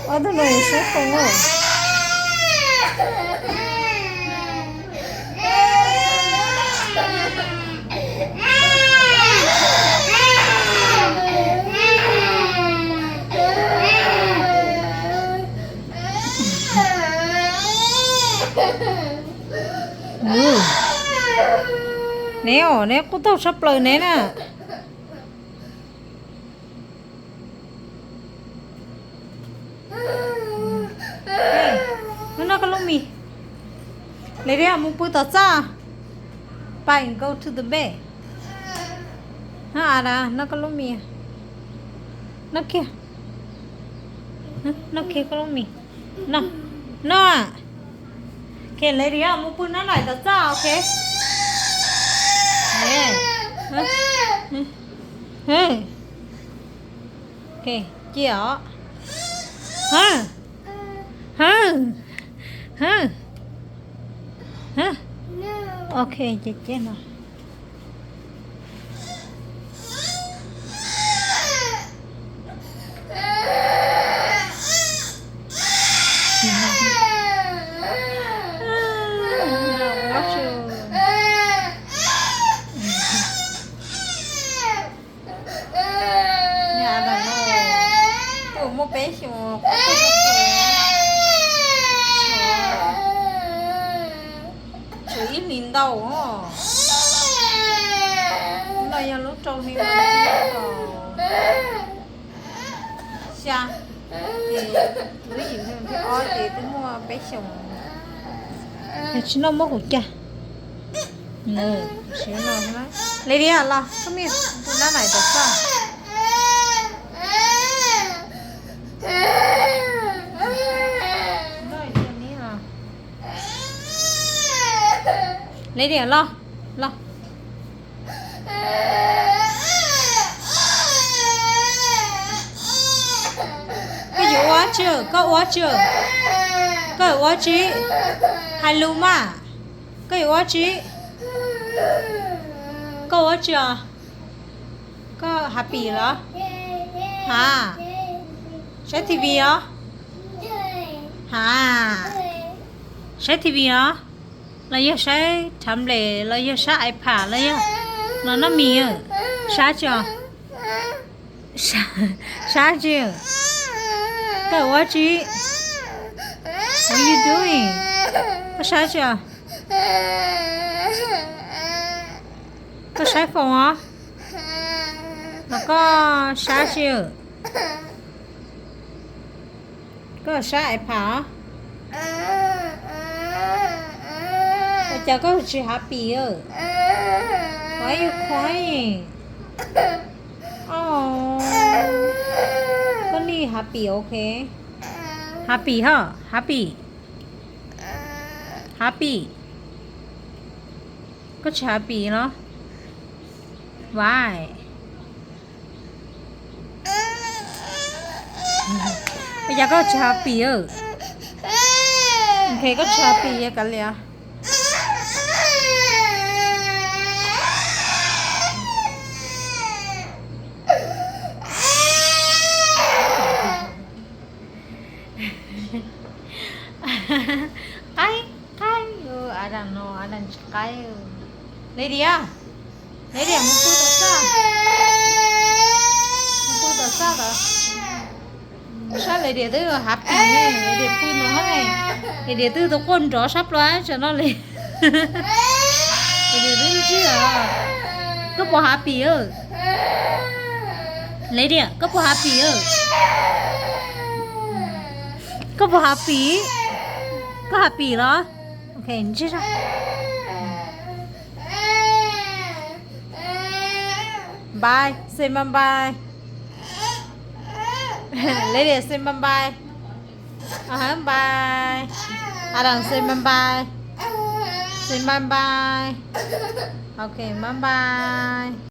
Ob tug no yuav sab qau na. Neb os, neb qub taug tshaj plaws neb na. Noj koj lub mis. Ladies, mus pw tom txaj. Pais, go to the bed. Ada, noj koj lub mis. Noj kiag. Noj kiag koj lub mis. Noj, noj. Ok, Ladies, mus pw nab nais tom txaj, ok. Ok, cia os. Ok, cia, cia no. Niag Adam no twb muaj peb xyoos, tshuav ib hlis ntau, no yog lub rau hli xya, ces lub yim hli ob ces twb muaj peb xyoos. Tsis noj muab kuv cag. Ladies, los koj mej pw nab nais tom txaj. Ladies, los, los. Koj yuav ua dab tsi? Koj ua dab tsi? Koj yuav ua dab tsi? Hais lus mas. Koj yuav ua dab tsi? Koj ua dab tsi os? Koj happy los? Ha, saib T V os? Ha, saib T V os? Los yog saib tablet los yog saib iPad los yog los noj mis? Saib tsi os? Saib tsi? Koj ua dab tsi? What you doing? Koj saib tsi os? Koj saib phone os? Los koj saib tsi? Koj saib iPad os? Ua cas koj tsis happy? Why you crying? Koj need happy, ok? Happy ho, happy. Happy. Koj tsis happy los? Why? Ua cas koj tsis happy? Ok, koj tsis happy kav liam. Qaib, qaib, Adam no, Adam tsis qaib. Ladies, Ladies, mus pw tom txaj. Mus pw tom txaj os. Saib Ladies twb happy ne, Ladies pw no hab ne. Ladies twb tus quaj nrov sab plab tsam no li. Ladies twb ntsib os. Koj puas happy? Ladies, koj puas happy? Koj puas happy? Koj happy los? Ok, ntsib zog. Bye, say bye bye. Ladies, say bye bye. Bye. Adam, say bye bye. Say bye bye. Ok, bye bye.